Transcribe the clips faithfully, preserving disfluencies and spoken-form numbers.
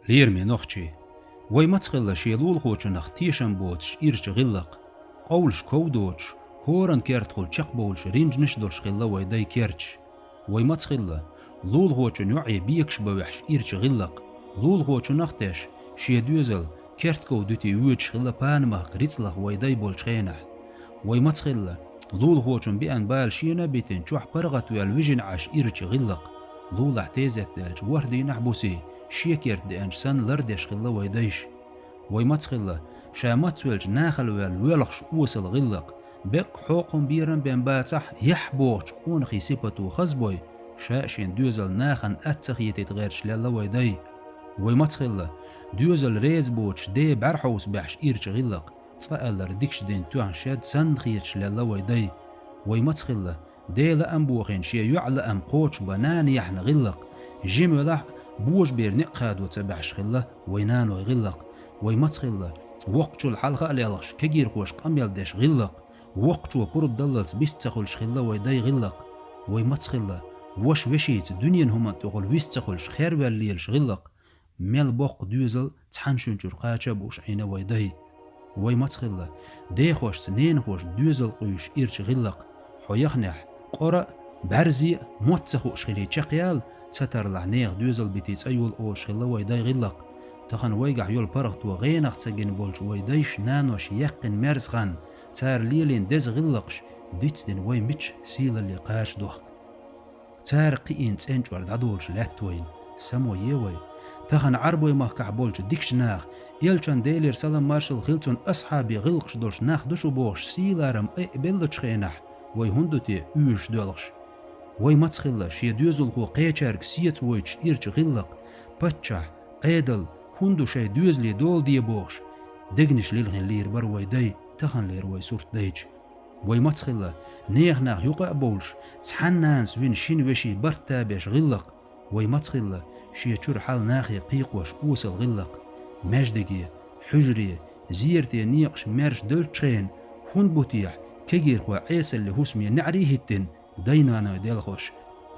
Лераме нохчий, вай маца хилла шен лулахочунах тешам боцуш ирча гӀиллакх, къовлуш ков доцуш, хӀоран кертахула чекхбовлуш ринжанаш долуш хилла вай дай керташ. Вай маца хилла лулахочун йоӀе бекаш бан ваьхьаш ирча гӀиллакх, лулахочунах а теш, шен доьзал кертков дуьтий воьдуш хилла панамахка рицлах вай дай болчу хенахь. Вай маца хилла лулахочун беана бала шена а битина, чохь паргӀатваьлла вижина Ӏаш ирча гӀиллакх, лулахь тезет даьлча ворхӀ дийнахь а бусий, шен керта деанча санна лардеш хилла вай дайша. Вай маца хилла ша мацвелча нахала ваьлла воьлхуш осал гӀиллакх, беккъа хьокхам берам бен бацахь, яхь бохучу къонахий сипато хазбой, ша а шен доьзал нахана атта ца хетийта гӀерташ лелла вай дай. Вай маца хилла доьзал реза боцуш ден бӀаьрхьовса баьхьаш ирча гӀиллакх, цкъа аллара дикачу дина тоьхна шед санна хеташ лелла вай дай. Вай маца хилла ден лаам бохийна шен йоӀ лаам кхочуш бан нана яьхьна гӀиллакх, жима велахь а божабер некъ хадо ца баьхьаш хилла вай наной гӀиллакх. Вай маца хилла воккхачул хьалха а лелхаш кегийрхоша къамел деш гӀиллакх, воккхачо пурба даллалц бист ца хуьлуш хилла вай дай гӀиллакх. Вай маца хилла ваша вешица дуьненан хӀуманна тӀехула вист ца хуьлуш херваьлла лелаш гӀиллакх, мел боккха доьзал цхьана шуьнчуьра кхача а бууш Ӏийна вай дай. Вай маца хилла дехошца ненахоша доьзал къуьйсуш ирча гӀиллакх, хьо яханехь, къора а, бӀаьрзе а, мотт ца хууш хилий чекхъяла, ца тарлахь нехан доьзал битий цӀа йолу олуш хилла вай дай гӀиллакх. Тахана вайгахь йолу паргӀато гӀенах ца гина болчу вай дайша, наноша яьккхина мерза хан, цара лелийна деза гӀиллакхаш дицдина вай мича сийлалле кхача дохку. Цара кхиийна цӀен чӀор дӀадолуш лаьтта вайна, само е вай. Тахана Ӏарбой-махкахь болчу дикачу наха, элчан Делера салам маршалла хила цунна асхьабий гӀиллакхаш долуш нах ду шу бохуш сий-ларам айа беллачу хенахь, вай хӀунда ду те уьйраш доьлхуш? Вай маца хилла шен доьзалхо кхечаьрга сеца войтуш ирча гӀиллакх, паччахь, Ӏедал, хӀунда ду шайн доьзале дола де бохуш, дегнаш лилхина лийр бара вай дай, таханлера вай сурт дайча. Вай маца хилла нехан нах юкъа а бовлуш, цхьана нанас вина шина вешин барт табеш гӀиллакх, вай маца хилла шен чуьра хьал нахе кхайкхош осал гӀиллакх, маьждиге, хьуьжаре, зерате некъаш маьрша девллачу хенахь, хӀунда бу техьа кегийрхой Ӏесалле хӀусаме неӀарий хӀиттина, дай-наной делхош?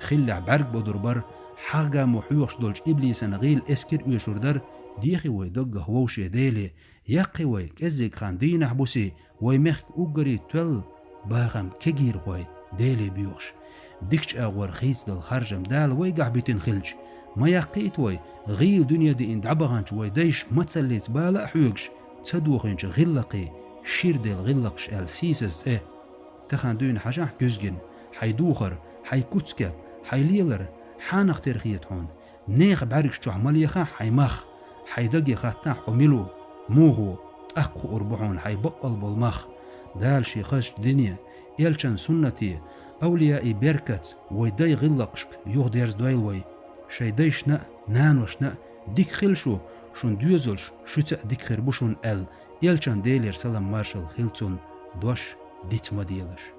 Хиллехь бӀаьрг бодур бара, хьагӀ-гамо хьоьхуш долчу иблисан гӀийла эскар оьшур дара, дехи вай даггах вовше Деле, яккхи вай кӀеззиг хан дийнахь-бусий, вай мехкан уггаре тоьлла бахам кегийрхой Деле боьхуш. Дикачу агӀор хийцадала харжам Дала вайгахь битина хилча, ма яккхийта вай, гӀийла дуьне диъна дӀабаханчу вай дайша мацаллица бала а хьоьгуш, ца дохийначу гӀиллакхе шира делла гӀиллакхаш аьлла сийсаза цӀе. Тахана дуьйна хьажахь куьзгина, хьайн духар, хьайн куц-кеп, хьайн лелар хьанах тера хета хьуна? Нехан бӀаьргаш чохь ма лехахь хьайн мах, хьайн даге хаттахь хьо мила ву, муха ву, тӀаккха хуур бу хьуна хьайн баккъал болу мах. Дала шен хазачу дине, элчан суннате, авлияийн беркатца вай дай гӀиллакхашка юхадерзадойла вай. Шайн дайшна а, наношна а дика хила шу, шун доьзалш шуьца а дика хир бу шуна аьлла, элчан Делера салам маршалла хила цунна дош диц ма делаш.